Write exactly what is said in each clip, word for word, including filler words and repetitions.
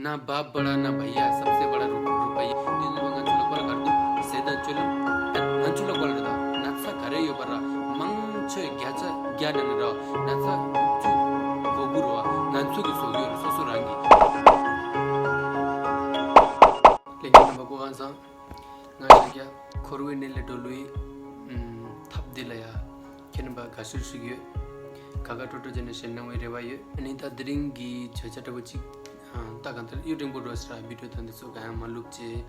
ना बाप बड़ा ना भैया, सबसे बड़ा रुप- रुपया। དེ་ནི་ང་ཚོ་ལ་པར་གར་འདུག་ཟས་དང་སྤྱོད་ལམ། ང་ཚོ་ལ་པར་རེད་ད། ན་ཚ་ག་རེ་ཡོད་པ་ར། མང་ཆེ་བརྒྱ་ཆ་བརྒྱ་ནང་ནས་ར། ན་ཚ་དགུ་བཅུ་གོ་དགུ་ར། ང་ཚོ་གི་བཟོ་གི་ཡོད་རེད། སོ་སོ་རང་གི། ལྷན་རྒྱས་རྣམ་པ་སྐུ་ཁམས་བཟང་། ང་ཤཱཀྱ། འཁོར་བའི་གནས་ལས་སྒྲོལ་བའི་ཐབས་འདི་ལ་ཡ། ཁྱེད་རྣམ་པ་དགའ་བསུ་ཞུ་གི་ཡོད། དགའ་དགའ་སྤྲོ་སྤྲོ་བྱས་ནས་བཞུགས་གནང་བའི་རེ་བ་ཡོད། ཨ་ནི་ད་དེ་རིང་གི་བརྗོད་བྱ་འདྲ་པོ་ཅིག་ད་གང་ལྟར་གཡུ་སྒྲེང་པོ་འགྲོ་ས་ར། བི་ཌིའོ་ད་འདི་ཚོ་གང་ཡང་མ་བླུགས་བྱས།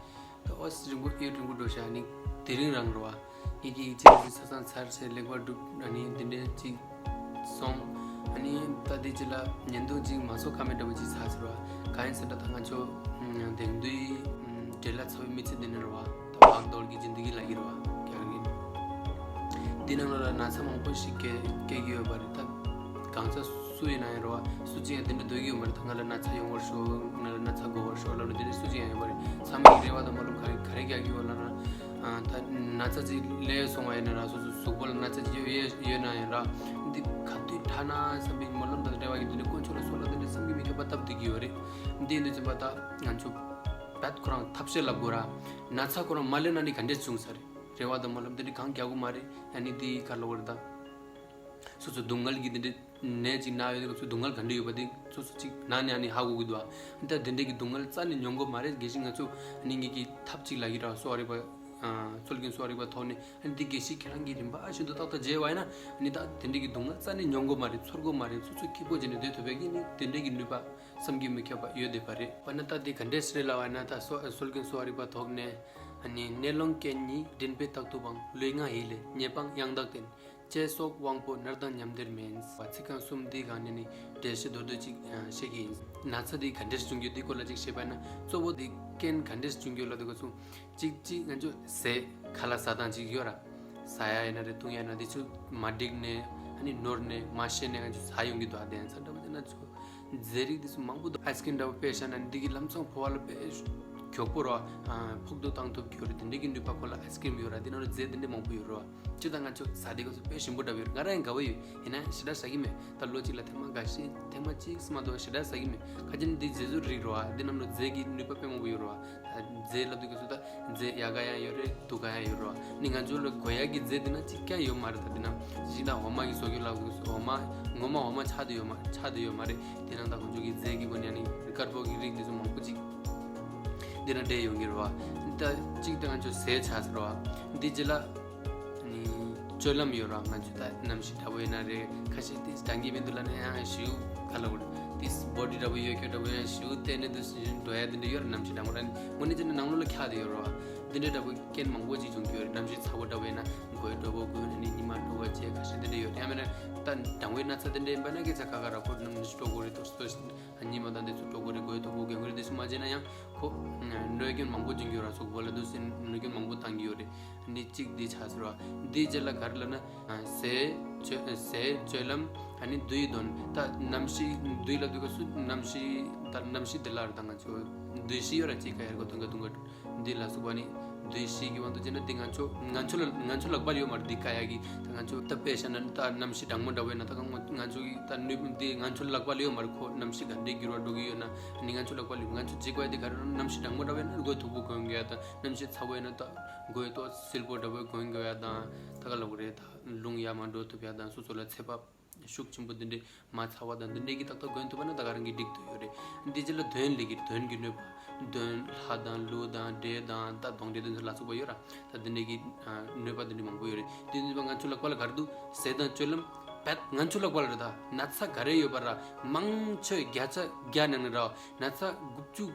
ད་ཨོ་སི་རིང་པོ་གཡུ་སྒྲེང་པོ་འགྲོ་ཤག་ཨ་ནི་དེ་རིང་རང་རེད་བ། ངེད་ཀྱི་ཅི་ཟིག་ས་སང་ཚར་བྱས་ལེགས་པར་སྒྲུབ། ཨ་ནི་འདི་འདྲའི་ཅིག་སོང་། ཨ་ནི་ད་དེ་ཅི་ལ་ཉན་འདུག་ཅིག་མ་སོང་ཁ་མེད་འདྲ་པོ་ཅིག་ཚར་ཟེར་བ། གང་ཡིན་ཟེར་ན་ད་ང་ཚོ་དེང་དུས་འབྲེལ་ལ་ཚ་བའི་མི་ཚེ་འདི་ནི་རེད་བ། ད་བག་རྡོལ་གྱི་སྦྱིན་བདག་གི་ལ་གི་རེད་བ། རྒྱག་གི། འདི་ནང་ལ་ན་ཚ་མང་པོ་ཞིག་སྐྱེ་སྐྱེ་གི་ཡོད་པ་རེད། ད་གང་ཚ་སུ་ཡིན་ན་ཡང་རེད་བ། སུ་གཅིག་ཡང་འདི་འདྲ་སྡོད་ཀྱི་ཡོད་མ་རེད། ད་ང་ལ་ན་ཚ་ཡོང་བར་ཤོག་ང་ལ་ན་ཚ་འགོ་བར་ཤོག་ལབ་ལ་འདི་འདྲ་སུ་གཅིག་ཡང་ཡོད་མ་རེད། ཚང་མས་རེ་བ་དང་སྨོན་ལམ་ག་རེ་ག་རེ་རྒྱག་གི་ཡོད་ལབ་ན། ཨ། ད་ན་ཚ་ཅིག་སླེབས་སོང་བ་ཡིན་ན་ར། སོ་སོ་གཟུགས་པོ་ལ་ན་ཚ་ཅིག་ཡོད་ཡོད་ཡོད་ན་ཡང་ར། འདི་ག་དུས་ཐར་ན་བསམ་པའི་སྨོན་ལམ་དང་འབྲེལ་བ་ཡོད། འདི་འདྲ་དཀོན་མཆོག་ལ་གསོལ་བ་འདི་འདྲ་བསམ་གྱིས་མི་ཁྱབ་པ་བཏབ་བསྡད་ཀྱི་ཡོད་རེད། འདི་ཡིན་དུས་ཙམ་པ་ད་ང་ཚོ་བད་ཁོ་རང་ཐབས་ཤེས་ལབ་དགོས་ར། ན་ཚ་ཁོ་རང་མ་སླེབས་ན་ནི་ག་འདྲས་བྱུང་ས་རེད། རེ་བ་དང་སྨོན་ལམ་འདི་འདྲ་གང་རྒྱག་དགོས་མ་རེད། ཨ་ནི་འདི་ག་ལབ་དགོས་རེད་ད། སོ་སོ་སྡུག་བསྔལ་གྱི་འདི་འདྲ་ནད་ཅིག་ན་ཡོད་དུས་སྐབས་སུ་སྡུག་བསྔལ་ག་འདྲ་ཡོད་པ་དེ་སོ་སོ་ཅིག་ན་ནས་ཨ་ནི་ཧ་གོ་གི་འདུག་ཨ། ད་དེ་འདྲ་གི་སྡུག་བསྔལ་རྩ་ནས་མྱོང་དགོས་མ་རེད། དགེ་བཤེས་ང་ཚོ་ཨ་ནི་ངེད་ཀྱི་ཐབས་ཅིག་ལབ་ཀྱི་ར། གསོ་བ་རིག་པ། ཨ། སྲོལ་རྒྱུན་གསོ་བ་རིག་པ་ཐོག་ནས་ཨ་ནི་འདི་དགེ་བཤེས་ཁྱེད་རང་གིས་རིམ་པ་ཞིག་ཏུ་ཏག་ཏག་བྱས་པ་ཡིན་ན་ཨ་ནི་ད་དེ་འདྲ་གི་སྡུག་བསྔལ་རྩ་ནས་མྱོང་དགོས་མ་རེད། ཚོར་དགོས་མ་རེད། སོ་སོ་སྐྱིད་པོ་བྱས་ནས་སྡོད་ཐུབ་པའི་གི་ནི་དེ་འདྲ་གི་ནུས་པ་བསམ་གྱིས་མི་ཁྱབ་པ་ཡོད་བསྡད་པ་རེད། དཔེར་ན་ད་དེ་ག་འདྲས་རེད་ལབ་པ་ཡིན་ན། ད་གསོ་སྲོལ་རྒྱུན་གསོ་བ་རིག་པ་ཐོག་ནས་ཨ་ནི་གནས་ལོང་རྐྱེན་གཉིས། འདྲེན་པའི་རྟག་ཏུ་སྤང་། ལུས་ངག་ཡིད་ལས། ཉེས་སྤང་ཡང་དག་བསྟེན། ཅེས་སོགས་དབང་པོ་ནར་དང་ཉམས་དེར་མིན། ཚིག་རྐང་གསུམ་འདི་སྒང་ནས་ནི་འགྲེལ་བཤད་མདོར་བསྡུས་ཅིག་ཨ་བཤད་ཀྱི་ཡིན། ན་ཚ་འདི་ག་འདྲས་བྱུང་རྒྱུ་འདི་སྐོར་ལ་ཅིག་བཤད་པ་ཡིན་ན། གཙོ་བོ་འདི་རྐྱེན་ག་འདྲས་བྱུང་རྒྱུ་ལབ་དུས་སྐབས་སུ་གཅིག་གཅིག་ང་ཚོ་ཟས་ཁ་ལག་ཟ་སྟངས་ཅིག་ཡོད་ར། ཟ་ཡ་ཡིན་ན་རེད། འཐུང་ཡ་ཡིན་ན། འདི་ཚོ་མ་འགྲིག་ནས་ཨ་ནི་ནོར་ནས་མ་ཤེས་ནས་ང་ཚོ་ཟ་ཡོང་གི་འདུག་ཨ། དེ་ཡང་ཚ་འདྲ་པོ་དེ་ན་ཚོ་རྫས་རིགས་དེ་ཚོ་མང་པོ་འདུག་ཨའི་སི་ཀི་རིམ་འདྲ་པོ་དཔེ་བཞག་ན་འདི་གི་ལམ་སང་ཕོ་བ་ལ་དཔེ་མགྱོགས་པོ་ར་ཕོག་ཐུག་བཏང་ཐུབ་ཀྱི་ཡོད་རེད། དེ་འདྲ་གི་ནུས་པ་ཁོ་ལ་ཨའི་སི་ཀི་རིམ་ཡོད་ར། དེ་ནང་ལ་རྫས་དེ་འདྲ་མང་པོ་ཡོད་ར། སྤྱིར་བཏང་ང་ཚོ་ཟ་དེ་ག་ཚོ་དཔེ་ཞིམ་པོ་འདྲ་པོ་ཡོད་རེད། ང་རང་ཡང་དགའ་པོ་ཡོད། ཡིན་ན་ཞེ་དྲག་ཟ་གི་མེད། ད་ལོ་གཅིག་ལ་ཐེངས་མ་འགའ་ཤས་ཐེངས་མ་གཅིག་ཙམ་མ་གཏོགས་ཞེ་དྲག་ཟ་གི་མེད། ཁ་ཅིག་ནི་འདི་རྫས་ཚོ་རིགས་ར། འདི་ནང་ལ་རྫས་ཀྱི་ནུས་པ་དཔེ་མང་པོ་ཡོད་ར། རྫས་ལབ་དུས་སྐབས་སུ་ད་རྫས་ཡག་ག་ཡང་ཡོད་རེད། སྡུག་ག་ཡང་ཡོད་རེད་བ། ནི་ང་ཚོ་ལ་དགོས་ཡག་གི་རྫས་དེ་ན་གཅིག་ཀྱང་ཡོད་མ་རེད། ད་དེ་ན་གཅིག་ད་འོ་མ་གི་བཟོ་རྒྱུ་ལབ་དུས་སུ་འོ་མ་ངོ་མ་འོ་མ་ཆགས་བསྡད་ཡོད་མ་ཆགས་བསྡད་ཡོད་མ་རེད། དེ་ན་ད་ཁོང་ཚོ་གི་རྫས་ཀྱི་སྒོ་ནས་ནི་དཀར་པོ་གི་རིགས་དེ་ཚོ་མང་པོ་ཅིག་དེ་ན་འདྲེས་ཡོང་གི་རེད་བ། ད་གཅིག་ད་ང་ཚོ་ཟས་ཆགས་ཟེར་བ། འདི་རྗེས་ལ་ནི་སྤྱོད་ལམ་ཡོད་ར། ང་ཚོ་ད་གནམ་གཤིས་འདྲ་པོ་ཡིན་ན་རེད། ཁ་ཤས་དེ་ད་གིན་མི་འདུག་ལབ་ན་ཡང་ཞུ་ག་ལ་བོར་དེ་བོ་ཌི་འདྲ་པོ་ཡོད་ཁྱོད་འདྲ་པོ་ཡང་ཞུ་བལྟས་ནས་འདུག་ཟིན་འགྲོ་ཡ་དེ་འདྲ་ཡོད་ར། གནམ་གཤིས་འདྲ་པོ་ར། དངོས་གནས་བྱས་ན་ནང་ལོགས་ལ་འཁྱག་དེ་ཡོད་ར། འདི་འདྲའི་འདྲ་པོ་རྐྱེན་མང་པོ་ཅིག་བྱུང་གི་ཡོད་རེད། གནམ་གཤིས་ཚ་པོ་འདྲ་པོ་ཡིན་ན་མགོའི་གྲོད་པ་འགུལ་ནས་ནི་ཉི་མ་འགྲོ་བ་བྱས་ཁ་ཤས་དེ་འདྲ་ཡོད་རེད། ཡང་མིན་ན་ད་གྲང་བའི་ན་ཚ་དེ་འདྲ་ཡིན་པ་ན་སྐད་ཆ་ཁ་ཁ་ར། ཁོ་གནམ་གཤིས་དཀྲོག་དགོས་རེད། ཏོག་ཏོག་ཉི་མ་དང་དེ་ཚོ་དཀྲོག་དགོས་རེད། མགོའི་ཐོག་པོ་གྱོན་གྱི་རེད། དེ་ཚོ་མ་བྱས་ན་ཡང་ཁོ་གནོད་སྐྱོན་མང་པོ་འབྱུང་གི་ཡོད་ར། གཟུགས་པོ་ལ་འདུག་སེ་གནོད་སྐྱོན་མང་པོ་བཏང་གི་ཡོད་རེད། འདི་གཅིག་འདི་ཆགས་ཟེར་བ། འདིའི་རྗེས་ལ་ག་རེ་ལབ་ན། ཟས་སྤྱོད་ཟས་སྤྱོད་ལམ། ཨ་ནི་དུས་གདོན། ད་གནམ་གཤིས་དུས་ལབ་དུས་སྐབས་སུ་གནམ་གཤིས་ད་གནམ་གཤིས་འདི་ལ་རེད། ད་ང་ཚོ་དུས་བཞི་ཡོད་ར། དཔྱིད་ཀ་དབྱར་ཁ་སྟོན་ཁ་སྡུག་ག་འདི་ལ་སོགས་པ་ནི་དུས་བཞི་གི་དབང་དུ་བྱས་ན་འདི་ང་ཚོ་ང་ཚོ་ལ་ང་ཚོ་ལ་ལག་པ་ལ་ཡོད་མ་རེད། འདི་ཀ་ཡ་གི་ད་ང་ཚོ་ད་དཔེ་བཞག་ན་ད་གནམ་གཤིས་གྲང་མོ་འདྲ་བོ་ཡིན་ན་ད་ང་ང་ཚོ་གི་ད་ནུས་འདི་ང་ཚོ་ལ་ལག་པ་ལ་ཡོད་མ་རེད། ཁོ་གནམ་གཤིས་ག་འདྲའི་འགྱུར་བ་འགྲོ་གི་ཡོད་ན་ནི་ང་ཚོ་ལག་པ་ལ་ཡོད། ང་ཚོ་བྱེད་དགོས་ཡ་འདི་ག་རེ་རེད། གནམ་གཤིས་གྲང་མོ་འདྲ་བོ་ཡིན་ན་མགོའི་ཐོག་པོ་གྱོན་དགོས་ཡ་དང་། གནམ་གཤིས་ཚ་བོ་ཡིན་ན་ད་མགོའི་ཐོག་སིལ་པོ་འདྲ་བོ་གྱོན་དགོས་ཡ་དང་། ད་ག་ལབ་དགོས་རེད། ད་རླུང་ཡར་མར་འགྲོ་ཐུབ་ཡ་དང་། སོ་སོ་ལ་ཚད་པ་ཤུགས་ཆེན་པོ་འདི་འདྲའི་མ་ཚ་བ་དང་འདི་འདྲའི་གི་ཏག་ཏག་གྱོན་ཐུབ་པ་ན་ད་ག་རང་གི་འགྲིག་ཐུབ་ཡོད་རེད། འདི་རྗེས་ལ་གདོན་ལས་ཀྱི་གདོན་གྱི་གནོད་པ། གདོན་ལྷ་དང་ཀླུ་དང་འདྲེ་དང་ད་གདོན་འདྲེ་དེ་ཚོ་ལ་སོགས་པ་ཡོད་ར། ད་འདི་འདྲའི་གི་ཨ་གནོད་པ་འདི་འདྲའི་མང་པོ་ཡོད་རེད། འདི་འདི་ང་ཚོ་ལག་པ་ལ་ག་རེ་འདུག་ཟས་དང་སྤྱོད་ལམ་བད། ང་ཚོ་ལག་པ་ལ་རེད། ད་ན་ཚ་ག་རེ་ཡོད་པ་ར། མང་ཆེ་བརྒྱ་ཆ་བརྒྱ་ནང་ནས་ར་ན་ཚ་དགུ་བཅུ་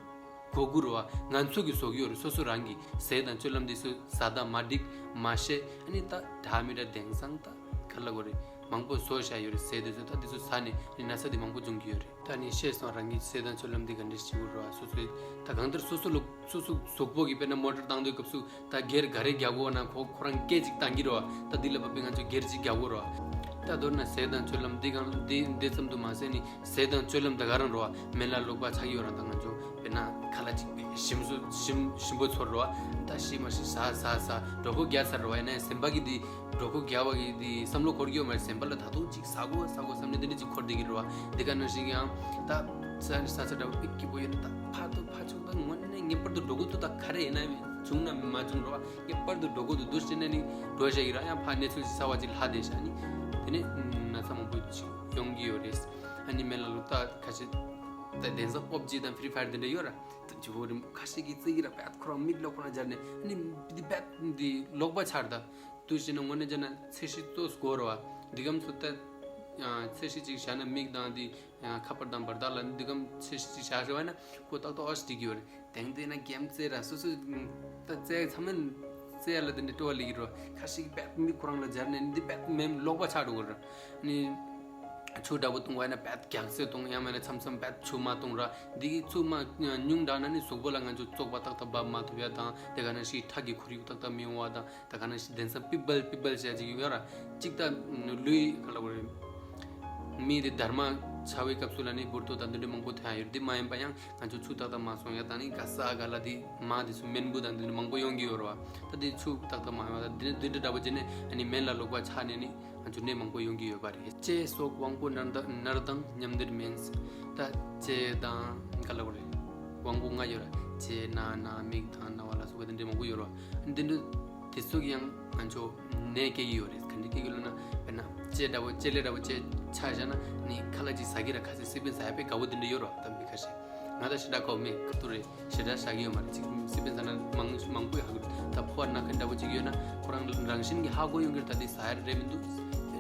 གོ་དགུ་རེད་བ། ང་ཚོ་གི་བཟོ་གི་ཡོད་རེད། སོ་སོ་རང་གི་ཟས་དང་སྤྱོད་ལམ་འདི་ཚོ་ཟ་སྟངས་མ་འགྲིག་མ་ཤེས། ཨ་ནི་ད་འདྲ་མི་འདྲ་དེང་སང་ད་ག་ལ་གོ་རེད། མང་པོ་བཟོ་བཞག་ཡོད་རེད། ཟས་དེ་ཚོ་ད་དེ་ཚོ་ཟ་ནས་ནི་ན་ཚ་དེ་མང་པོ་འབྱུང་གི་ཡོད་རེད། ད་ནི་ཤེས་སོང་རང་གི་ཟས་དང་སྤྱོད་ལམ་འདི་ག་འདྲ་ཞིག་རེད་བ། སོ་སོའི་ད་གང་ལྟར་སོ་སོ་ལ་སོ་སོ་གཟུགས་པོ་གི་དཔེར་ན་མོ་ཊར་བཏང་དུས་སྐབས་སུ་ད་སྒེར་ག་རེ་རྒྱག་དགོས་ན་ཁོ་ཁོ་རང་སྐད་ཅིག་བཏང་གི་རེད་བ། ད་འདི་ལ་བབ་པའི་ང་ཚོ་སྒེར་ཅིག་རྒྱག་དགོས་རེད་བ། ད་མདོར་ན་ཟས་དང་སྤྱོད་ལམ་འདི་གང་འདི་འདི་ཙམ་དུ་མ་ཟད་ནི་ཟས་དང་སྤྱོད་ལམ་ད་ག་རང་རེད་བ། མེ་ལ་ལོག་པ་ཆགས་ཀྱི་ཡོད་ར། ད་ང་ཚོ་དཔེར་ན་ཁ་ལག་ཅིག་ཞིམ་སོ་ཞིམ་ཞིམ་པོ་ཚོར་རེད་བ། ད་ཤི་མ་ཤི་ཟ་ཟ་ཟ་འགྲོ་ཁོ་རྒྱག་ཚར་རེད་བ། ཡིན་ན་ཡང་སེམས་པ་གི་འདི་འགྲོ་ཁོ་རྒྱག་པ་གི་འདི་བསམ་བློ་འཁོར་གྱི་ཡོད་མ་རེད། སེམས་པ་ལ་ད་དུང་ཅིག་ཟ་དགོས་ཟ་དགོས་བསམ་ནས་འདི་འདྲ་ཅིག་འཁོར་བསྡད་ཀྱི་རེད་བ། འདི་ག་ནང་བཞིན་ཡང་ད་ ས་ས་ཆ་འདྲ་པོ་དཔེ་སྐྱིད་པོ་ཡོད་ན་ད་ཕར་ཚུར་ཕར་ཚུར་ད་དངོས་གནས་ངེས་པར་དུ་འགྲོ་དགོས་འདུག་ད་ག་རེ་ཡིན་ན་ཡང་བྱུང་ན་མ་བྱུང་རོགས་ངེས་པར་དུ་འགྲོ་དགོས་འདུག་འདུག་བྱས་ནས་ནི་འགྲོ་བཞག་གི་ར་ཡང་ཕར་གནས་ཚུལ་གསར་པ་ཅིག་ལྷག་བསྡད་བཞག་ནི་དེ་ནས་ན་ཚ་མང་པོ་ཅིག་ཡོང་གི་ཡོད་རེད། ཨ་ནི་མེད་ལ་ལུག་ད་ཁ་ཤས་ད་དེང་སང་པབ་ཇི་དང་ཕི་རི་ཕ་ཡར་དེ་འདྲ་ཡོད་ར། ད་ཇི་བོ་རིམ་ཁ་ཤས་ཀྱིས་རྩེ་གི་ར་བད་ཁོ་རང་མིག་ལོག་ཁོ་རང་སྦྱར་ནས་ཨ་ནི་འདི་བད་འདི་ལོག་པ་ཆགས་ད། དུ་བྱས་ན་དངོས་གནས་བྱས་ན་ཚད་གཞི་གཙོ་སྐོར་བ་འདི་གམ་སུ་ད་ཚད་གཞི་ཅིག་བཞག་ན་མིག་དང་འདི་ཁ་པར་དང་བར་ཐག་ལ་འདི་གམ་ཚད་གཞི་ཅིག་བཞག་ཤེས་བ་ན་ཁོ་ཏག་ཏག་ཨོ་སི་འགྲིག་གི་ཡོད་རེད། དེང་དེ་ན་གེམ་རྩེ་ར་སོ་སོ་ད་རྩེ་ཚང་མ་རྩེ་ཡ་ལ་དེ་འདྲ་སྤྲོ་བ་ལེགས་ཀྱི་རོ་ཁ་ཤས་ཀྱིས་བད་མིག་ཁོ་རང་ལ་སྦྱར་ནས་འདི་བད་མེམ་ལོག་པ་ཆགས་འགྲོ་གི་རེད། ནི་ཆུ་འདྲ་པོ་བཏུང་བ་ཡིན་ན་བད་རྒྱགས་ཚད་བཏུང་ཡང་མིན་ན་མཚམས་མཚམས་བད་ཆུ་མ་བཏུང་ར་འདི་གི་ཆུ་མ་ཉུང་དྲགས་ན་ནི་གཟུགས་པོ་ལ་ང་ཚོ་བཙོག་པ་ཏག་ཏག་འབབ་མ་ཐུབ་ཡ་དང་དེ་ག་ནང་བཞིན་ཁྲག་གི་ཁོར་ཡུག་ཏག་ཏག་མི་ཡོང་བ་དང་། ད་ག་ནང་བཞིན་དེང་སང་པི་བལ་པི་བལ་ཟེར་ཅིག་ཡོད་ར། གཅིག་ད་ལུས་ག་ལ་བ་རེད། མི་དེ་དར་མ་ཆགས་པའི་སྐབས་སུ་ལ་ནི་འབུར་ཏོ་དང་འདི་འདྲ་མང་པོ་ཐོན་ཡ་ཡོད་རེད། འདི་མ་ཡིན་པ་ཡང་ང་ཚོ་ཆུ་ཏག་ཏག་མ་སོང་ཡ་དང་ནི་ག་ས་ག་ལ་དེ་མ་དེ་ཚོ་རྨེན་བུ་དང་འདི་འདྲ་མང་པོ་ཡོང་གི་ཡོད་རེད་བ། ད་དེ་ཆུ་ཏག་ཏག་མ་ཡོང་བ་དང་འདི་འདི་འདྲ་འདྲ་པོ་བྱས་ནས་ཨ་ནི་སྨན་བླ་ལོག་པ་ཆགས་ནས་ནི་ང་ཚོ་ནད་མང་པོ་ཡོང་གི་ཡོད་པ་རེད། ལྕེ་སོགས་དབང་པོ་སྣར་དང་སྣར་དང་མཉམ་འདྲེས་མིན། ད་ལྕེ་དང་ག་ལ་བ་རེད། དབང་པོ་ལྔ་ཡོད་ར། ལྕེ་སྣ་ནང་མིག་དང་རྣ་བ་ལ་སོགས་པ་དེ་འདྲའི་མང་པོ་ཡོད་ར། འདི་འདྲ་དེ་ཚོ་གི་ཡང་ང་ཚོ་ནད་སྐྱེ་གི་ཡོད་རེད། ག་འདྲ་སྐྱེ་གི་ལབ་ན་དཔེར་ན་ལྕེ་འདྲ་པོ་ལྕེ་ལེ་འདྲ་པོ་ལྕེ་ཆགས་བཞག་ན་ནི་ཁ་ལག་ཅིག་ཟ་གི་ར་ཁ་ཟས་སི་པན་ཟ་ཡ་དཔེ་དགའ་པོ་དེ་འདྲ་ཡོད་ར། ད་མི་ཁ་ཤས་ང་ད་ཞེ་དྲག་ཁོ་མེད་ཁ་ཐུག་རེད་ཞེ་དྲག་ཟ་གི་ཡོད་མ་རེད། ཅིག་སི་པན་ཟ་ན་མང་མང་པོ་ཡོད་ཧ་གི་རེད། ད་ཕོ་བ་ན་མཁན་འདྲ་པོ་ཅིག་ཡོད་ན་ཁོ་རང་རང་བཞིན་གྱི་ཧ་གོ་ཡོང་གི་རེད། ད་འདི་ཟ་ཡ་རེད་མི་འདུག་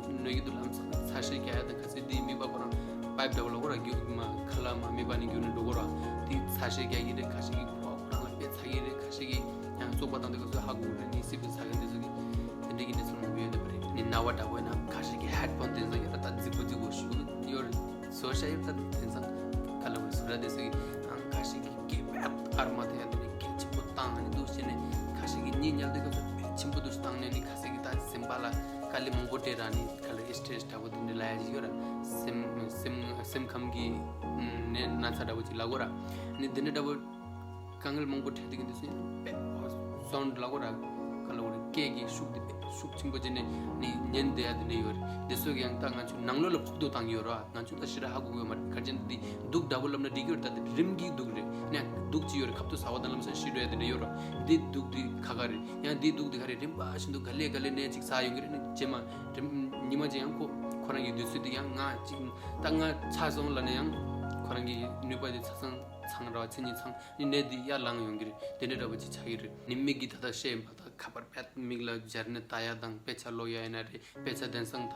གནོད་ཀྱི་འདུག་ལམ་སང་ཚ་ཤེས་རྒྱག་ཡ་དང་ཁ་ཟས་འདི་མིད་པ་ཁོ་རང་པའིབ་འདྲ་པོ་ལ་ཁོ་རང་རྒྱུག་མ་ཁ་ལག་མ་མིད་པ་ནི་རྒྱུག་ནས་འགྲོ་གོ་ར། འདི་ཚ་ཤེས་རྒྱག་གི་རེད། ཁ་ཤས་ཀྱི་ཕོ་བ་ཁོ་རང་ལ་དཔེ་ཚ་གི་རེད། ཁ་ཤས་ཀྱི་ཡང་བཙོག་པ་དང་དེ་ག་ཚོད་ཧ་གོ་རེད། ནི་སི་པན་ཟ་མཁན་དེ་ཚོ་གི་དེ་འདྲའི་གི་གནས་ཚུལ་མང་པོ་ཡོད་འདུག་པ་རེད། ནི་རྣ་བ་འདྲ་པོ་ཡིན་ན་ཁ་ཤས་ཀྱི་ཧེད་ཕོན་དེ་ཚོ་ཡོད་ར། ད་རྫིག་པོ་རྫིག་པོ་ཞིག་ཡོད་རེད། བཟོ་བྱ་ཡོད་ད་དེང་སང་ག་ལ་བ་བཟོ་ར་དེ་ཚོ་གི་ཁ་ཤས་ཀྱི་སྐད་པད་ཨར་མ་དེ་ཡང་དེ་ནི་སྐད་ཆེན་པོ་བཏང་ནི་འདུག་བྱས་ནས་ཁ་ཤས་ཀྱི་གཉིད་ཉལ་དུས་སྐབས་སུ་སྐད་ཆེན་པོ་འདུག་བཏང་ནས་ནི་ཁ་ཤས་ཀྱི་ད་སེམས་པ་ལ་དཀའ་ལས་མང་པོ་སྤྲད་ར། ནི་ག་ལ་སི་ཊེ་རེ་སི་འདྲ་པོ་དེ་འདྲ་ལབ་ཡ་ཞིག་ཡོད་ར། སེམས་སེམས་སེམས་ཁམས་ཀྱི་ནད་ན་ཚ་འདྲ་པོ་ཅིག་ལབ་དགོས་ར། ནི་དེ་འདྲ་འདྲ་པོ་དཀའ་ངལ་མང་པོ་འཕྲད་དུས་ཀྱི་འདུག་སེ་པད་ཨོ་སོན་ལབ་དགོས་ར། ག་ལ་བ་ར་སྐད་ཀྱི་ཤུགས་དེ་པད་ཤུགས་ཆེན་པོ་བྱས་ནས་ནི་ཉན་བསྡད་ཡ་དེ་འདྲ་ཡོད་རེད། དེ་ཚོ་གི་ཡང་ད་ང་ཚོ་ནང་ལོགས་ལ་ཕོག་ཐུག་བཏང་གི་ཡོད་ར། ང་ཚོ་ད་ཞེ་དྲག་ཧ་གོ་གི་ཡོད་མ་རེད། ག་རེ་བྱས་ན་འདི་དུག་འདྲ་པོ་ལབ་ན་འགྲིག་གི་ཡོད་རེད། ད་དེ་རིམས་ཀྱི་དུག་རེད། ནས་དུག་ཅིག་ཡོད་རེད། ཁབ་ཏུ་ཟ་བ་དང་ལམ་སང་ཤི་འགྲོ་ཡ་དེ་འདྲ་ཡོད་རེད། འདི་དུག་འདི་ཁ་ཁ་རེད། ཡང་འདི་དུག་འདི་ཁ་རེད། རིམ་པ་བཞིན་དུ་ག་ལེ་ག་ལེ་ནས་ཅིག་ཟ་ཡོང་གི་རེད། ནི་རྗེས་མ་རིམ་ཉི་མ་ཅིག་ཡང་ཁོ་ཁོ་རང་གི་དུས་ཚོད་འདི་ཡང་ང་ཅིག་ད་ང་ཚར་སོང་ལབ་ན་ཡང་ཁོ་རང་གི་ནུས་པ་འདི་ཚར་སོང་ཚང་ར་བ་ཚེ་གཉིས་ཚང་ནི་ནད་འདི་ཡར་ལངས་ཡོང་གི་རེད། དེ་འདྲ་འདྲ་པོ་ཅིག་ཆགས་ཀྱི་རེད། ནི་མིག་གིས་ད་ལྟ་བཤད་ཡིན་པ་ད་ཁ་པར་པད་མིག་ལ་སྦྱར་ནས་ལྟ་ཡ་དང་དཔེ་ཆ་ཀློག་ཡ་ཡིན་ན་རེད། དཔེ་ཆ་དེང་སང་ད་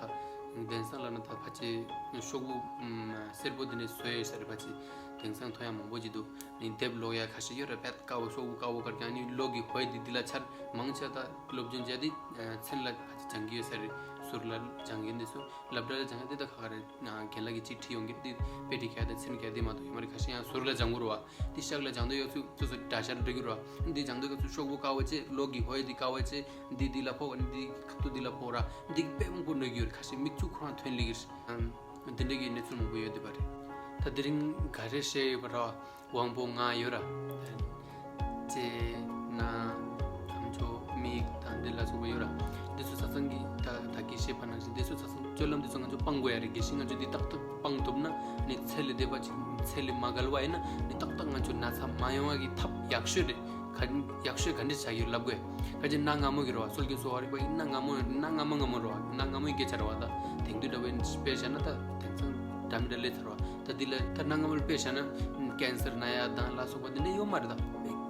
དེང་སང་ལབ་ན་ད་ཕལ་ཆེར་ཤོག་བུ་ཨམ་སེར་པོ་དེ་ནས་བཟོས་ཡོད་ས་རེད། ཕལ་ཆེར་དེང་སང་ཐོན་ཡ་མང་པོ་ཅིག་འདུག་ནི་དེབ་ཀློག་ཡ་ཁ་ཤས་ཡོད་རེད། པད་དཀར་པོ་ཤོག་བུ་དཀར་པོ་དཀར་རྐྱང་ནི་གློག་གི་འོད་དེ་འདི་ལ་འཆར། མང་ཆེ་ད་སློབ་སྦྱོང་བྱས་ཏེ་མཚན་ལ་ཕལ་ཆེར་སྦྱང་གི་ཡོད་ས་རེད། ཟུར་ལ་སྦྱང་གི་འདི་ཚོ་སློབ་གྲྭ་ལ་སྦྱང་ཡ་དེ་ད་ཁ་ཁ་རེད། རྒན་ལགས་ཀྱིས་ཅིག་ཁྲིད་ཡོང་གི་དེ་དཔེ་ཁྲིད་ག་དེ་མཚན་ག་དེ་མ་གཏོགས་ཡོད་མ་རེད། ཁ་ཤས་ཡང་ཟུར་ལ་སྦྱང་དགོས་རེད་བ། དེ་ཤག་ལ་སྦྱང་དུས་ཡོད་ཚུལ་སོ་སོ་འདྲ་ཤར་འགྲིག་གི་རེད་བ། དེ་སྦྱང་དུས་ཡོད་ཚུལ་ཤོག་བུ་དཀར་པོ་བྱས། གློག་གི་འོད་དེ་དཀར་པོ་བྱས། འདི་འདི་ལ་ཕོག་འདི་ཁ་ཐུག་འདི་ལ་ཕོག་ར། འདི་དཔེ་མང་པོ་གནོད་ཀྱི་ཡོད་རེད། ཁ་ཤས་མིག་ཆུ་ཁོ་རང་ཐོན་ལེ་གི་རེད། དེ་འདྲ་གི་གནས་ཚུལ་མང་པོ་ཡོད་འདུག་པ་རེད། ད་དེ་རིང་ག་རེ་བཤད་ཡོད་པ་ར། དབང་པོ་ལྔ་ཡོད་ར། ལྕེ་སྣ་ཁམ་ཆུ་མིག་དང་འདི་ལ་སོགས་པ་ཡོད་ར། འདི་ཚོ་ས་སང་གི་ད་ད་གི་བཤད་པ་ནང་བཞིན་འདི་ཚོ་ས་སང་སྤྱོད་ལམ་འདི་ཚོ་ང་ཚོ་སྤང་དགོས་ཡ་རེད། གལ་སྲིད་ང་ཚོ་འདི་ཏག་ཏག་སྤང་ཐུབ་ན་ནི་ཚེ་ལས་འདས་པ་ཅིག་ཚེ་ལས་མ་འགལ་བ་ཡིན་ན་ནི་ཏག་ཏག་ང་ཚོ་ན་ཚ་མ་ཡོང་བ་གི་ཐབས་ཡག་ཤོས་རེད། ག་ཡག་ཤོས་ག་འདྲ་ཆགས་ཡོད་ལབ་དགོས། ག་ཅི་སྣ་ལྔ་མོ་གི་རེད་བ། སྲོལ་རྒྱུན་གསོ་བ་རིག་པ་ཡིན་སྣ་ལྔ་མོ་སྣ་ལྔ་མོ་ལྔ་མོ་རེད་བ། སྣ་ལྔ་མོ་ཡི་སྐད་ཆ་རེད་བ། ད་དེང་དུས་འདྲ་བོ་དཔེ་བཞག་ན་ད་དེང་སང་འདྲ་མི་འདྲ་ལས་ཚར་བ། ད་འདི་ལ་ད་སྣ་ལྔ་མོ་ལ་དཔེ་བཞག་ན་ཀན་སར་ན་ཡ་དང་ལ་སོགས་པ་འདི་འདྲ་ཡོད་མ་རེད། ད་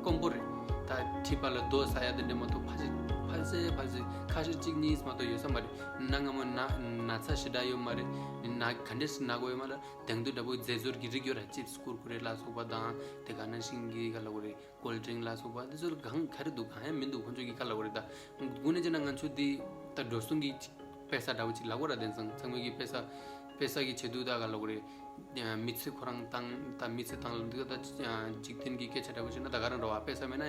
དཀོན་པོ་རེད། ད་མཁྲིས་པ་ལ་རྡོ་ཟ་ཡ་འདི་འདྲ་མ་གཏོགས་ཕལ་ཆེར་ཕལ་ཆེར་ཕལ་ཆེར་ཁ་ཤས་གཅིག་གཉིས་མ་གཏོགས་ཡོད་ས་མ་རེད། སྣ་ལྔ་མོ་ན་ན་ཚ་ཞེ་དྲག་ཡོད་མ་རེད། ན་ག་འདྲས་ན་གོ་ཡོད་མ་རེད། དེང་དུས་འདྲ་བོ་རྫས་སྦྱོར་གྱི་རིགས་ཡོད་ར། ཅིབས་ཀུར་ཀུ་རེ་ལ་སོགས་པ་དང་དེ་ག་ནང་བཞིན་གྱི་ག་ལ་གོ་རེད། ཀོལ་ཌི་རིང་ལ་སོགས་པ་འདི་ཚོ་ལ་གང་ག་རེ་འདུག་གང་ཡང་མི་འདུག་ཁོང་ཚོ་གི་ག་ལ་གོ་རེད། ད་དངོས་གནས་བྱས་ན་ང་ཚོ་འདི་ད་འགྲོ་སོང་གི་ཅིག་དཔེ་ས་འདྲ་བོ་ཅིག་ལ་གོ་ར། དེང་སང་ཚང་མ་གི་དཔེ་ས་དཔེ་ས་གི་ཆེད་དུ་ད་ག་ལ་གོ་རེད། མི་ཚེ་ཁོ་རང་བཏང་ད་མི་ཚེ་བཏང་ལ་འདི་ད་འཇིག་རྟེན་གི་སྐད་ཆ་འདྲ་བོ་བཤད་ན་ད་ག་རང་འགྲོ་བ། དཔེ་ས་མེད་ན་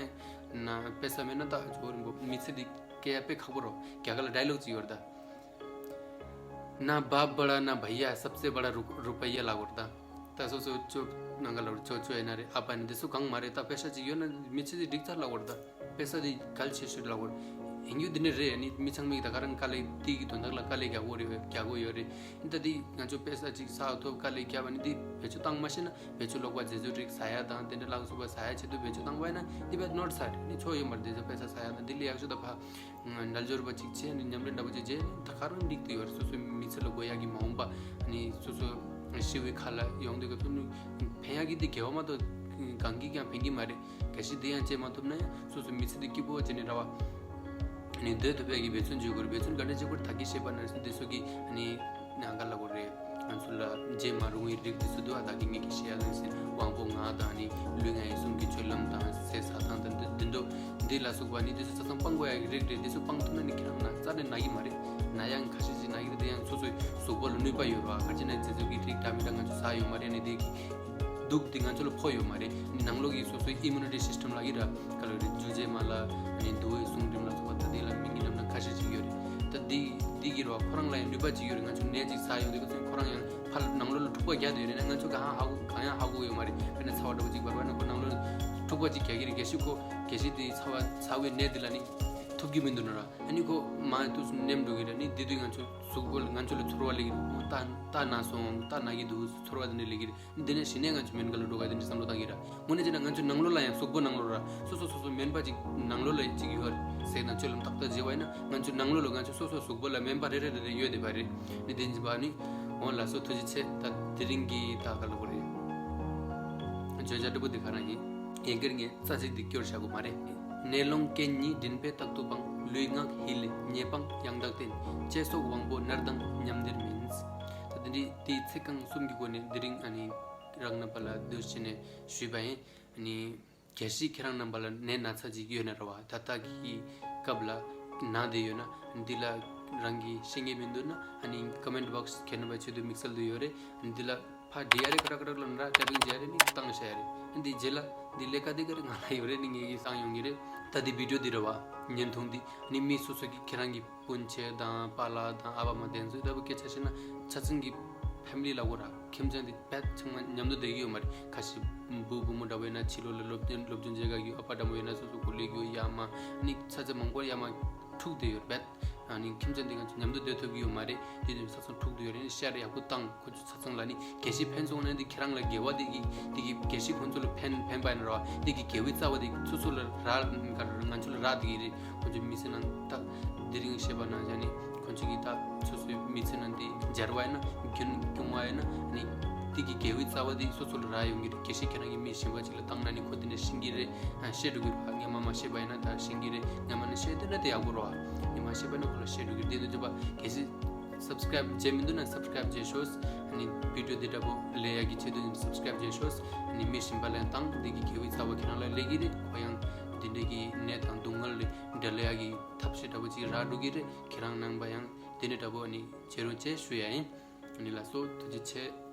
ན་དཔེ་ས་མེད་ན་ད་ཇོ་རིན་པོ་མི་ཚེ་འདི་སྐྱེལ་ཡ་དཔེ་ཁག་པོ་རོ། རྒྱ་གར་ལ་ཌའི་ལོག་ཅིག་ཡོད་རེད་ད། ना बाप बड़ा ना भैया, सबसे बड़ा रुप- रुपया ལབ་དགོས་རེད་ད། ད་སོ་སོ་ཅོ་ནང་ག་ལ་ཅོ་ཅོ་ཡིན་ན་རེད། ཨ་ཕ་ནི་འདི་ཚོ་གང་མ་རེད། ད་པེ་ཤ་ཅིག་ཡོད་ན་མི་ཚེ་འདི་འགྲིག་ཚར་ལབ་དགོས་རེད་ད། པེ་ཤ་འདི་གལ་ཆེ་ཤོས་ལབ་དགོས་རེད། ཡིན་རྒྱུ་འདི་ནི་རེད། ནི་མི་ཚང་མས་ད་ག་རང་དཀའ་ལས་འདི་གི་དོན་དག་ལ་དཀའ་ལས་རྒྱག་གོ་རེད། རྒྱག་གོ་ཡོད་རེད། ད་འདི་ང་ཚོ་དཔེ་ས་ཅིག་ས་ཐོབ་དཀའ་ལས་བརྒྱབ་པ་ནི་འདི་བེད་སྤྱོད་བཏང་མ་ཤེས་ན་བེད་སྤྱོད་ལོག་པ་རྫས་བཟོ་རིགས་ཟ་ཡ་དང་དེ་འདྲ་ལ་སོགས་པ་ཟ་ཡ་ཆེད་དུ་བེད་སྤྱོད་བཏང་བ་ཡིན་ན་འདི་བེད་ནོར་ས་རེད། ནི་ཆོ་ཡོད་མ་རེད། དེ་ཚོ་དཔེ་ས་ཟ་ཡ་དང་འདི་ལས་ཡག་ཤོས་ད་ཕ་འདྲ་སྦྱོར་བ་ཅིག་བྱས་ནི་མཉམ་འབྲེལ་འདྲ་པོ་ཅིག་བྱས་ནི་ད་ག་རང་འགྲིག་ཏུ་ཡོད་རེད། སོ་སོའི་མི་ཚེ་ལ་དགོས་ཡག་གི་མ་འོངས་པ་ནི་སོ་སོ་ཤི་བའི་ཁ་ལ་ཡོང་དུས་སྐབས་སུ་ནི་ཕན་ཡག་གི་འདི་དགེ་བ་མ་གཏོགས་གང་གིས་ཀྱང་ཕན་གྱི་མ་རེད། གལ་སྲིད་དེ་ཡང་བྱེད་མ་ཐུབ་ན་ཡང་སོ་སོ་མི་ཚེ་འདི་སྐྱིད་པོ་བྱས་ནས་ར་བ་ནི་སྡོད་ཐུབ་ཡག་གི་འབད་བརྩོན་བྱེད་དགོས་རེད། འབད་བརྩོན་ག་འདྲ་བྱེད་དགོས་རེད། ད་གིན་བཤད་པ་ནང་བཞིན་དེ་ཚོ་གི་ནི་ནང་ག་ལ་དགོས་རེད། ང་ཚོ་ལ་བརྗེད་མ་རུང་བའི་རིགས་དེ་ཚོ་འདུག་ཨ། ད་གིན་ངས་ཀྱི་བཤད་ཡག་ནང་བཞིན་དབང་པོ་ལྔ་དང་ནི་ལུས་ངག་ཡིད་གསུམ་གྱི་སྤྱོད་ལམ་དང་ཟས་ཟ་སྟངས་དང་འདི་འདི་འདྲ་འདི་ལ་སོགས་པ་ནི་དེ་ཚོ་ཆ་ཚང་སྤང་དགོས་ཡག་གི་རིགས་རེད། དེ་ཚོ་སྤང་ཐུབ་ན་ནི་ཁྱེད་རང་ན་རྩ་ནས་ན་གི་མ་རེད། ན་ཡང་ཁ་ཤས་ཤིག་ན་གི་རེད། དེ་ཡང་སོ་སོའི་གཟུགས་པོ་ལ་ནུས་པ་ཡོད་རེད་བ། ག་ཅི་ན་རྫས་འགྱུར་གྱི་རིགས་འདྲ་མི་འདྲ་ང་ཚོ་ཟ་ཡོད་མ་རེད། ནི་དེ་གི་དུག་དེ་ང་ཚོ་ལ་ཕོག་ཡོད་མ་རེད། ནི་ནང་ལོགས་ཀྱི་སོ་སོའི་immunity system ལ་ཡི་ར་ག་ལ་རེད། འཇུ་བྱེད་མ་ལ་ནི་དུ་བའི་ཟུངས་འགྲིམ་ལ་སོགས་པ་ད་དེ་ལ་མི་ངན་རྣམས་ན་ཁ་ཤས་ཅིག་ཡོད་རེད། ད་དེ་དེ་གི་ར་ཁོ་རང་ལ་ཡང་ནུས་པ་ཅིག་ཡོད་རེད། ང་ཚོ་ནས་ཅིག་ཟ་ཡོང་དུས་ཁོ་ཚོས་ཁོ་རང་ཡང་ཕར་ནང་ལོགས་ལ་འཁྲུག་པ་རྒྱག་དུས་རེད་ན་ང་ཚོ་གང་ཧ་གོ་གང་ཡང་ཧ་གོ་ཡོད་མ་རེད། དཔེར་ན་ཚ་བ་འདྲ་པོ་ཅིག་བར་བ་ན་ཁོ་ནང་ལོགས་འཁྲུག་པ་ཅིག་རྒྱག་གི་རེད། གལ་སྲིད་ཁོ་གལ་སྲིད་དེ་ཚ་བ་ཚ་བའི་ནད་དེ་ལ་ནི་ཐུབ་ཀྱི་མི་འདུག་ན་ར། ཨ་ནི་ཁོ་མ་དུས་སུ་ནེམ་འགྲོ་གི་རེད། ནི་དེ་དུས་ང་ཚོ་གཟུགས་པོ་ལ་ང་ཚོ་ལ་ཚོར་བ་སླེབས་ཀྱི་རེད། ཨོ་ད་ད་ན་སོང་། ད་ན་གི་འདུག་ཚོར་བ་དེ་འདྲ་སླེབས་ཀྱི་རེད། འདི་ནས་གཞི་ནས་ང་ཚོ་སྨན་ཁང་ལ་འགྲོ་ག་དེ་འདྲ་བསམ་བློ་བཏང་གི་ར། དངོས་གནས་བྱས་ན་ང་ཚོ་ནང་ལོགས་ལ་ཡང་གཟུགས་པོ་ནང་ལོགས་ར་སོ་སོ་སོ་སོ་སྨན་པ་ཅིག་ནང་ལོགས་ལ་ཅིག་ཡོད་རེད། ཟས་དང་སྤྱོད་ལམ་ཏག་ཏག་བྱས་པ་ཡིན་ན་ང་ཚོ་ནང་ལོགས་ལ་ང་ཚོ་སོ་སོ་གཟུགས་པོ་ལ་སྨན་པ་རེ་རེ་རེ་རེ་ཡོད་བསྡད་པ་རེད། ནི་དེ་འཛིན་པ་ནི་འོ་ལགས་སོ་ཐུགས་རྗེ་ཆེ། ད་དེ་རིང་གི་ད་ག་ལ་གོ་རེད། བརྗོད་བྱ་འདྲ་པོ་འདི་ག་རང་ཡིན། ཡན་གར་ངས་རྩ་ཚིག་འདི་སྐྱོར་བཞག་གི་མ་རེད། ནད་སློང་རྐྱེན་གཉིས་མགྲིན་པས་རྟག་ཏུ་སྤང་། ལུས་ངག་ཡིད་ལས་ཉེས་སྤང་ཡང་དག་བསྟེན། ཅེས་སོགས་དབང་པོ་སྣར་དང་མཉམ་སྡེར་མིན། ད་འདི་འདྲའི་དེའི་ཚིག་རྐང་གསུམ་གྱི་སྒོ་ནས་དེ་རིང་ཨ་ནི་རང་རྣམ་པ་ལ་འདུ་བྱས་ནས་ཞུས་པ་ཡིན། ཨ་ནི་གལ་སྲིད་ཁྱེད་རང་རྣམ་པ་ལ་ནད་ན་ཚ་ཅིག་ཡོད་ན་ར་བ་ད་ལྟ་གི་སྐབས་ལ་ན་བསྡད་ཡོད་ན་འདི་ལ་རང་གིས་ཤེས་མཁན་མི་འདུག་ན་ཨ་ནི་comment box ཁྱེད་རྣམ་པ་ཆེད་དུ་དམིགས་བསལ་དུ་ཡོད་རེད། འདི་ལ་ཕར་འབྲི་ཡ་རེད། ཀྲག་ཀྲག་ལ་འདྲ་typing བྱེད་ཡ་རེད། ནི་བཏང་བཞག་ཡ་རེད། ཨ་འདི་རྗེས་ལ་འདི་ལས་ཀ་འདི་ག་རེ་ང་ལ་ཡོད་རེད། ནི་ངེད་ཀྱི་སང་ཡོང་གི་རེད། ད་འདི་video འདི་རེད་བ། བརྙན་ཐུང་འདི་ནི་མི་སོ་སོ་གི་ཁྱེད་རང་གི་སྤུན་མཆེད་དང་པཱ་ལགས་དང་ཨ་བ་མ་དེ་ཚོ་ལྟ་བུ་སྐད་ཆ་བཤད་ན་ཆ་ཚང་གི་family ལ་གོ་ར་ཁྱིམ་ཚང་འདི་བེད་ཚང་མ་མཉམ་དུ་བསྡད་ཀྱི་ཡོད་མ་རེད། ཁ་ཤས་བུ་བུ་མོ་འདྲ་བོ་ཡིན་ན་ཕྱི་ལོགས་ལ་སློབ་སློབ་སྦྱོང་བྱེད་ག་གི་ཨ་ཕ་འདྲ་མོ་ཡིན་ན་སོ་སོ་གོ་ལས་ཀྱི་ཡ་མ་ནི་ཆ་ཚང་མང་པོ་ཡ་མ་འཁྲུག་བསྡད་ཡོད་རེད། ཨ་ནི་ཁྱིམ་ཚང་འདི་ང་ཚོ་མཉམ་དུ་སྡོད་ཐུབ་ཀྱི་ཡོད་མ་རེད། དེ་དུས་ས་ཚང་འཁྲུག་འདུག་ཡོད་རེད། ནི་ཤར་ཡག་པོ་བཏང་ཁོ་ཚོ་ས་ཚང་ལ་ནི་གལ་སྲིད་ཕན་སོང་ན་འདི་ཁྱེད་རང་ལ་དགེ་བ་འདི་གི་འདི་གི་གལ་སྲིད་ཁོ་ཚོ་ལ་ཕན་ཕན་པ་ཡིན་ར་འདི་གི་དགེ་བའི་རྩ་བ་འདི་སོ་སོ་ལ་རག་ང་ཚོ་ལ་རག་འདི་གི་རེད། ཁོ་ཚོའི་མི་ཚེ་ནང་ད་འདི་རིང་བཤད་པ་ནང་བཞིན་ནི་ཁོ་ཚོ་གི་ད་སོ་སོའི་མི་ཚེ་ནང་འདི་སྦྱར་བ་ཡིན་ན་རྒྱུན་སྐྱོང་བ་ཡིན་ན་ནི་འདི་གི་དགེ་བའི་རྩ་བ་འདི་སོ་སོ་ལ་རག་ཡོང་གི་རེད། གལ་སྲིད་ཁྱེད་རང་གི་མི་གཞན་པ་ཅིག་ལ་བཏང་ན་ནི་ཁོ་འདི་འདྲ་ཤེས་ཀྱི་རེད། ཨ་བཤད་འགྲོ་གི་རེད། ངས་མ་མ་བཤད་པ་ཡིན་ན་ད་ཤེས་ཀྱི་རེད། ངས་མ་ནི་བཤད་འདོད་ན་དེ་ཡག་པོ་རེད་བ། ངས་མ་བཤད་པ་ཡིན་ན་ཁོ་ལ་བཤད་འགྲོ་གི་རེད། དེ་འདྲ་བྱས་པ་གལ་སྲིད་subscribe བྱས་མི་འདུག་ན་subscribe བྱས་ཤོག་ཨ་ནི་video འདི་འདྲ་པོ་ལས་ཡག་གི་ཆེད་དུ་subscribe བྱས་ཤོག་ཨ་ནི་མི་གཞན་པ་ལ་ཡང་བཏང་། འདི་གི་དགེ་བའི་རྩ་བ་ཁྱེད་རང་ལ་སླེབས་ཀྱི་རེད། ཁོ་ཡང་འདི་འདྲ་གི་ནད་དང་སྡུག་བསྔལ་ལས་འབྲེལ་ཡག་གི་ཐབས་ཤེས་འདྲ་པོ་ཅིག་རག་འགྲོ་གི་རེད། ཁྱེད་རང་རྣམ་པ་ཡང་འདི་འདྲ་འདྲ་པོ་ཨ་ནི་བྱེད་རོགས་བྱས་ཞུ་ཡ་ཡིན། ཨ་ནི་ལགས་སོ་ཐུགས་རྗེ་ཆེ།